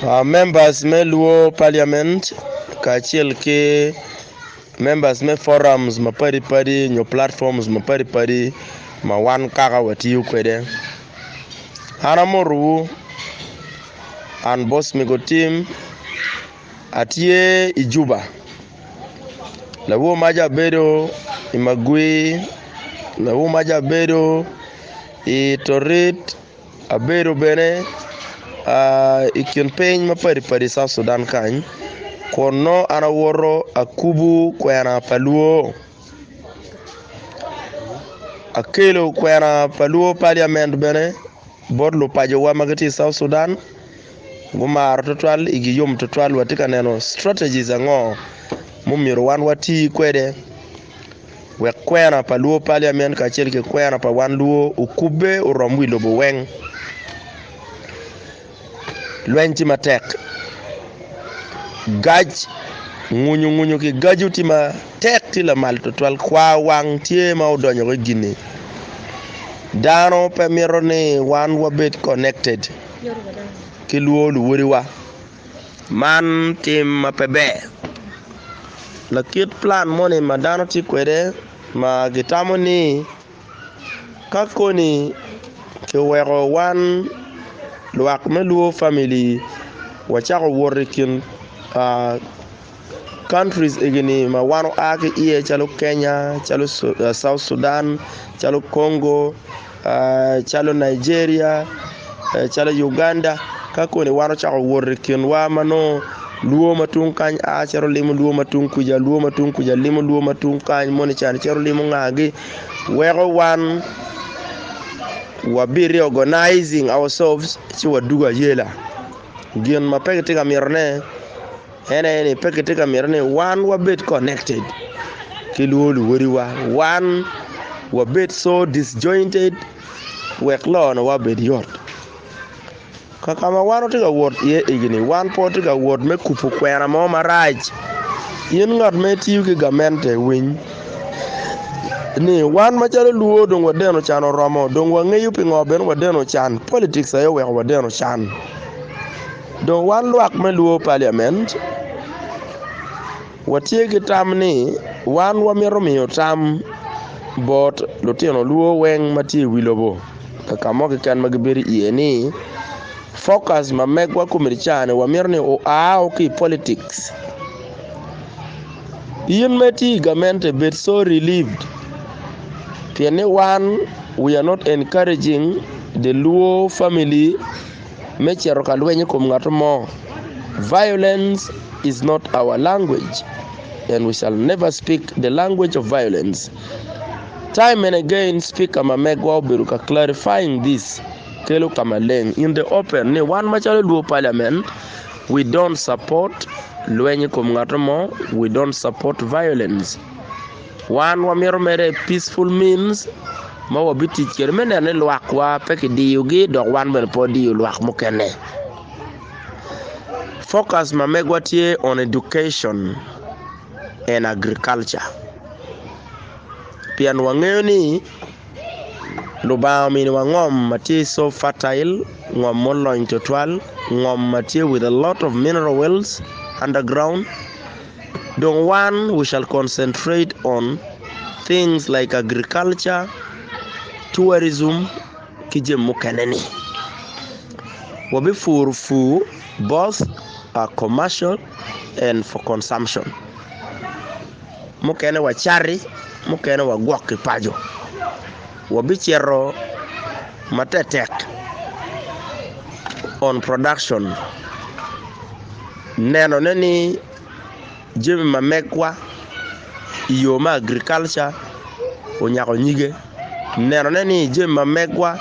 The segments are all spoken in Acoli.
Members me Luo Parliament kacel ki members me forums mapadi padi nyo platforms mapadi padi ma wan kaka watiyo kwede. An amotowu an Bosmic Otim atye i Juba lawor maca abedo i Magwi lawor maca abedo i Torit Abedo bene i kin piny mapadipadi i South Sudan kany kun nongo an awoto akubo kwena pa lwo akelo kwena pa lwo paliament bene bot lupacowa ma gitye i South Sudan gumaro tutwal igi yom tutwal watye ka neno strategies ango ma omyero wan wati kwede. Wek kwena pa Luo Paliament kacel ki kwena pa wan Luo okubbe orom wi lobo weng. Lweny tye matek, gac ngunyu ngunyu ki gacu tye matek tye lamal tutwal kwar wang tye ma odonyo ki gini dano pe mito ni wan wabed connected ki luo luwodiwa. Man tim ma pe ber lakit plan moni ma dano tye kwede ma gitamo ni ka koni kiweko wan lwak me luo famili wacako wot i kin countries egini ma wan oa ki iye calo Kenya, calo South Sudan, calo Congo, calo Nigeria, calo Uganda ka koni wan ocako wot i kinwa ma nongo lwor ma tung kany a cito limo lwor ma tung kuca lwor ma tung kuca limo lwor ma tung kany moni ca cito limo ngagi weko wan wabi reorganizing ourselves ci wadwogo ayela gin ma pe kitye ka mitone En aye ni pe kitye ka mito ni wan wabed connected ki lwor luwodiwa, wan wabed so disjointed wek lonowa obed yot. Ka ka ma wan watye ka wot iye egini wan pe watye ka wot me kubo kwena mo marac. In ngat ma itiyo ki gamente winy ni wan macalo lwor dong wadeno can oromo dong wangeyo pingo bene wadeno can politics aye oweko wadeno can. Dong wan lwak me lwor paliament watye ki tam ni wan wamito miyo tam bot lutino lwor weng ma tye i wi lobo ka ka mo keken ma gibedo iye ni focus ma megwa komiti ca-ni wamito ni oa ki i politics. In ma itye i gamente bed so relieved pien ni wan we are not encouraging the luo family me cito ka lweny i kom ngat mo, Violence is not our language and we shall never speak the language of violence. Time and again speaker ma megwa obedo ka clarifying this kelo ka maleng in the open ni wan macalo luo parliament we don't support lweny i kom ngat mo, we don't support violence. Wan wamito mere peaceful means ma wabitic kwede me neno ni lwakwa pe kidiyogi dok wan bene pe wadiyo lwak mukene. Focus ma megwa tye on education and agriculture pien wangeyo ni Lubanga ominiwa ngom ma tye so fertile, ngom mulony tutwal, ngom ma tye with a lot of mineral wealth underground. Dong wan we shall concentrate on things like agriculture, tourism ki jami mukene ni. Wabipuro pur both commercial and for consumption. Mukene wacati, mukene wagwok ki paco. Wabicito matetek on production nenone ni jami ma megwa i yo me agriculture onyako nyige, nenone ni jami ma megwa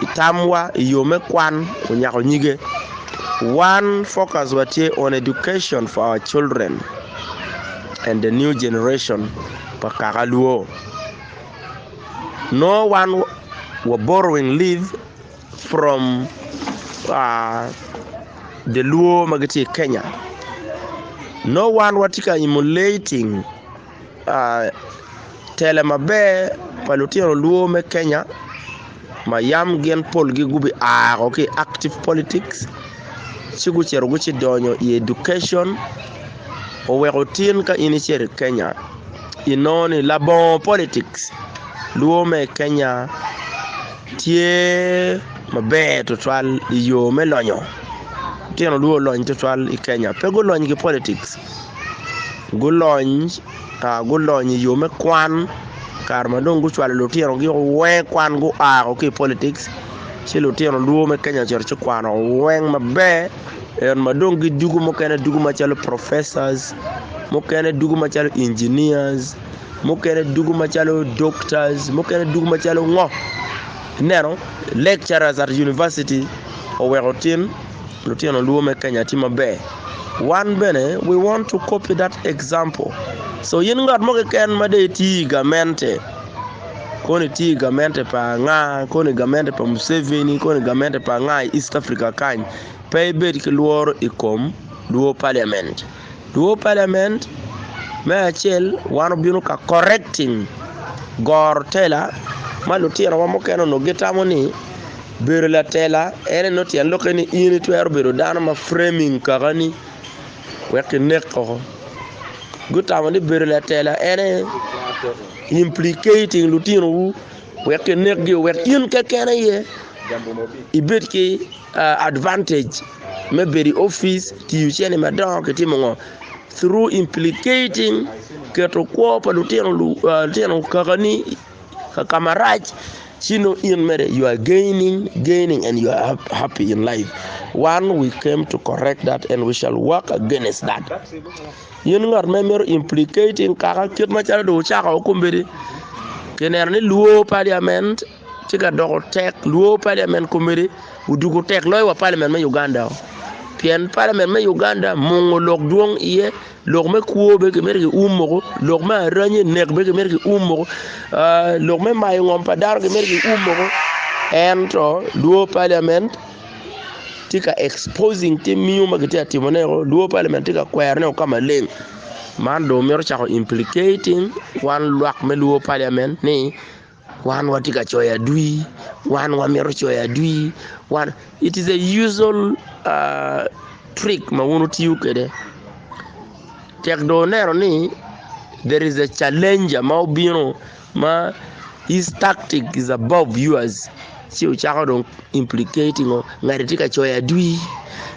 i tamwa i yo me kwan onyako nyige. Wan focus wa tye on education for our children and the new generation pa kaka lwo. Nongo wan wa borrowing leave from the lwo ma gitye i Kenya. Nongo wan watye ka emulating tele maber pa lutino lwo me Kenya ma yam gin polgi gubia ki i active politics. Ci gucito gucidonyo i education oweko tin ka in icito i Kenya inongo ni labongo politics lwor me i Kenya tye maber tutwal i yo me lonyo lutino lwor olony tutwal i Kenya pe gulony ki politics gulony gulony i yo me kwan kare ma dong gucwalo lutinogi weng kwan gua ki i politics ci lutino lwor me Kenya ocito ci kwano weng maber en ma dong gidwogo mukene dwogo macalo professors mukene dwogo macalo engineers mukene dwogo macalo doctors mukene dwogo macalo ngo ineno lecturers at university oweko tin lutino lwor me Kenya tye maber wan bene we want to copy that example so in ngat mo keken ma dong itye i gamente Kono itye i gamente pa anga, kono i gamente pa Museveni, kono i gamente pa anga i East Africa kany, pe ibed ki lworo i kom lwor paliament. Lwor paliament me acel wan obino ka correcting goro tela ma lutinowa mukene onongo gitamo ni bedo latela en aye nongo tyen lokke ni in itwero bedo dano ma framing kakani wek kinek woko. Gutamo ni bedo latela en aye implicating lutinowu wek kinekgi wek in keken aye ibed ki advantage me bedo i opic tiyo cente madongo ki timo ngo through implicating keto kwo pa lutino kakani ka marac ci nongo in mere you are gaining gaining and you are happy in life one we came to correct that and we shall work against that. In ngat ma imito implicating kaka kit macalo dong wucako kombeddi kineno ni lwor paliament tye ka doko tek lwor paliament kombeddi odwogo tek loyo wa paliament me Uganda pien paliament me Uganda mungo lok dwong iye lok me kwo bene kimito kium woko lok me aranyi nek bene kimito kium woko lok me mayo ngom pa dano kimito kium woko ento lwor paliament tye ka exposing tim miyo ma gitye ka timone o lwor parliament tye ka kwerone o ka maleng man dong mito cako implicating wan lwak me lwor parliament ni wan watye ka coyo adwi wan wamito coyo adwi wan it is a usual trick ma wun wutiyo kwede tek dong wuneno ni there is a challenger ma obino ma his tactic is above yours ci ocako dong implicating o ngati tye ka coyo adwi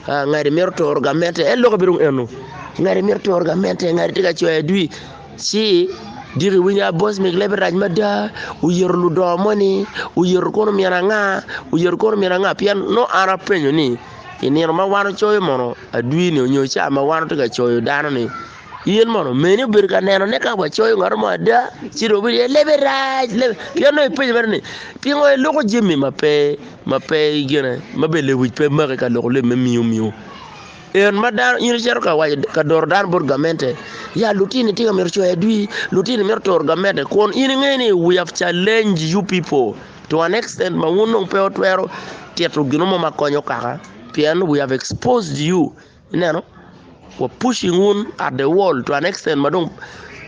ngati mito turo gamente en lok bedo eno ngati mito turo gamente ngati tye ka coyo adwi ci diki iwinyo a Bosmic lebe rac mada oyero ludongo moni oyero kono myero anga oyero kono myero anga pien nongo an apenyo ni i nino ma wan ocoyo mono adwi ni onyo ca ma wan watye ka coyo dano ni In mono meni obedo ka nenone ka wacoyo ngat mo ada, ci dong obedo iye lebe rac, lebe pien nongo ipenyo mere ni, pingo iloko jami ma pe ma pe gine ma bene lewic pe maki ka loko leb me miyo miyo? En ma dano in icito ka waco ka doro dano bot gamente, ya lutini tye ka mito coyo adwi, lutini mito turo gamente, kun in ingeyo ni we have challenged you people to an extent ma wun dong pe wutwero tito gin mo ma konyo kaka pien we have exposed you. Ineno, wa pushing wun at the wall to an extent ma dong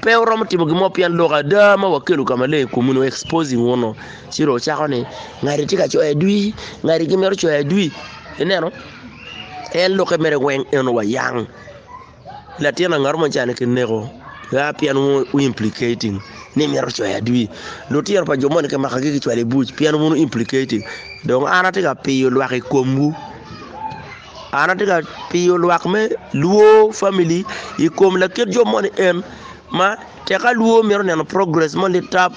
pe wuromo timo gin mo pien lok ada ma wakelo ka maleng i komwu ni wa exposing wun-nu. Ci dong wucako ni ngati tye ka coyo adwi, ngati gimito coyo adwi. Ineno, en lokke mere weng eno wa yang. Latin angat mo cani kineko ya pien wu implicating ni mito coyo adwi. Lutino pa jo moni kimakogi kicwalo i buc pien wun wu implicating. Dong an atye ka piyo lwak i komwu. An atye ka piyo lwak me lwor famili i kom lakit jo moni en ma teka lwor mito neno progress mo litap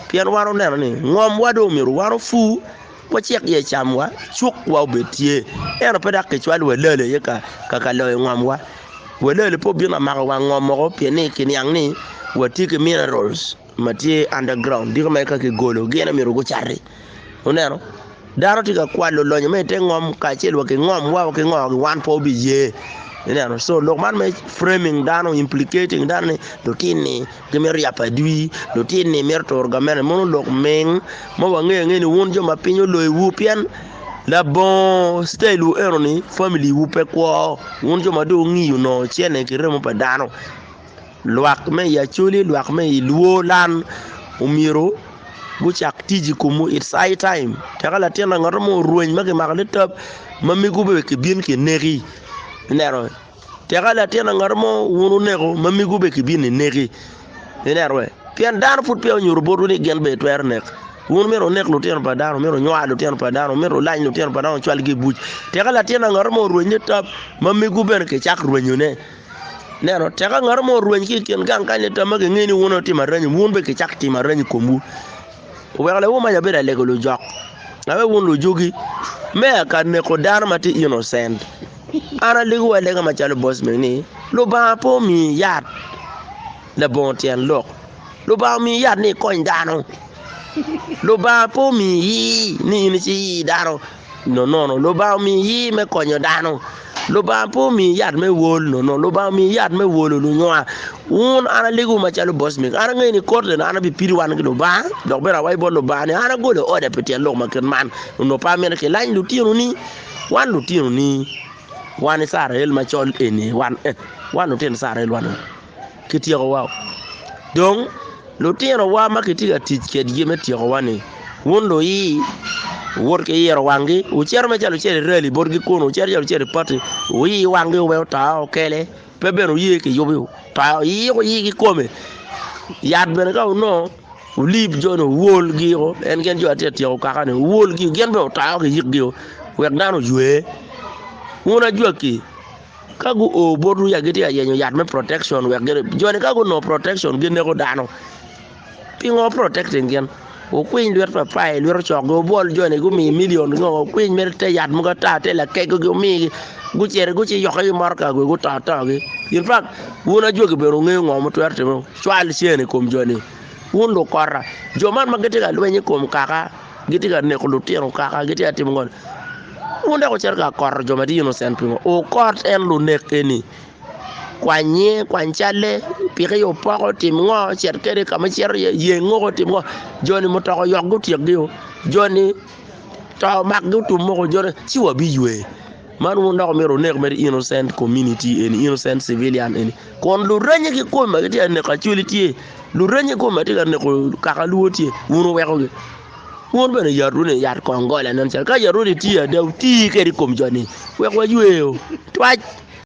pien wan oneno ni ngomwa dong myero wan opur wacik iye camwa cukwa obed tye ento pe dok kicwal walali aye ka loyo ngomwa walali pe obino ka mako wang ngom woko pien ni kiniang ni watye ki minerals ma tye underground diko mere ka kigolo gin aye myero gucati wuneno. Dano tye ka kwalo lonyo ma i te ngom kacel wa ki ngom wa ki ngo gi wan pe obiye ineno so lok man me framing dano implicating dano ni lutinni gimito yabo adwi lutinni mito turo gamente mono lok ming ma wangeyo angeya ni wun jo ma piny oloyowu pien labongo style wu eno ni family wu pe kwo wun jo ma dong wungiyo nongo cene ki remo pa dano lwak me i Acholi lwak me i Lwo lan omyero. Gucak tic i komwu, it's high time. Teka latin angoto mo orweny ma kimako litap ma mego bene kibin kineki. Ineno? Teka latin angoto mo wun wuneko ma mego bene kibin ineki. Ineno we? Pien dano pud peya onyuto botwu ni gin bene twero nek. Wun myero wunek lutino pa dano, myero wunywar lutino pa dano, myero wulany lutino pa dano wucwalgi i buc. Teka latin angoto mo orweny litap ma mego bene kicak rwenyone. Neno, teka ngat mo orweny ki i kin gang kany litam ma kingeyo ni wun aye wutimo aranyi, wun bene kicako timo aranyi i komwu. Oweko lawu mac abedo alego lujok, aye wun lujogi, me ka neko dano ma tye innocent. An alegowu alega macalo bosming ni, Lubanga pe omiyi yat labongo tyen lok. Lubanga omiyi yat ni ikony dano. Lubanga pe omiyi ni in iciyi dano. Nonono, Lubanga omiyi yir me konyo dano. Lubanga pe omiyi yat me wol. Nono, Lubanga omiyi yat me wolo lunywa. Wun, an alegowu macalo bocmik. An angeyo ni kot eni an abipido wan ki Lubanga, dok bene awaco bot Lubanga ni an agolo oda pi tyen lok ma kit man. Onongo pe amito kilany lutinoni. Wan lutinoni, wan Icrael macol eni, wan, eh, wan lutino Icrael wan eni. Kityekowa. Dong, Lutinowa ma kitye ka tic kedgi me tyekowa-ni, wun luyi, wuwot ki yiro wanggi, wucito me calo wucito i rali botgi kunu, wucito calo wucito i pati, wuyi wanggi wek oto okele, pe bene wuye kiyubi to yiko yigi kome. Yat bene ka wunongo, wulib jo-ni wuwolgi-o, en gin jo atye ka tyeko kaka-ni, wuwolgi gin bene oto kiyikgi-o wek dano oywe. Wun ajwaki. Ka guo botwu ya gitye ka yenyo yat me protection wek gin joni ka gunongo protection gineko dano. Pingo protecting gin? Wukwiny lwit papai, lwit ocokgi, wubwol joni gumi million ngo, wukwiny mere te yat mogo ata te lakegogi wumigi guciti guciyokke ki motoka gwe guto atogi. In fact wun ajwagi bene wungeyo ngo ma wutwero timo, cwal cen i kom joni. Wun lukota, jo man ma gitye ka lweny i kom kaka gitye ka neko lutino kaka gitye ka timo ngo wun dok wucito ka koto jo ma tye innocent pingo wukot en lunek eni kwany nyinge kwany calle pik iye opoko tim ngo cit kwede ka ma icito iye yeng woko tim ngo joni mutoka oyok gutyekgi-o joni to omakgi otum moko joni ci wabiywe man wun dok myero wunek mere innocent community eni innocent civilian eni kun lurenye kikome ma gitye ka neko acholi tye lurenye kikome ma tye ka neko kaka luo tye wun wuwekogi. Wun bene yatwu-ni yat kongola nen calo ka yatwu-ni tye ada wuti kwede i kom jo-ni wek wayweyo twac.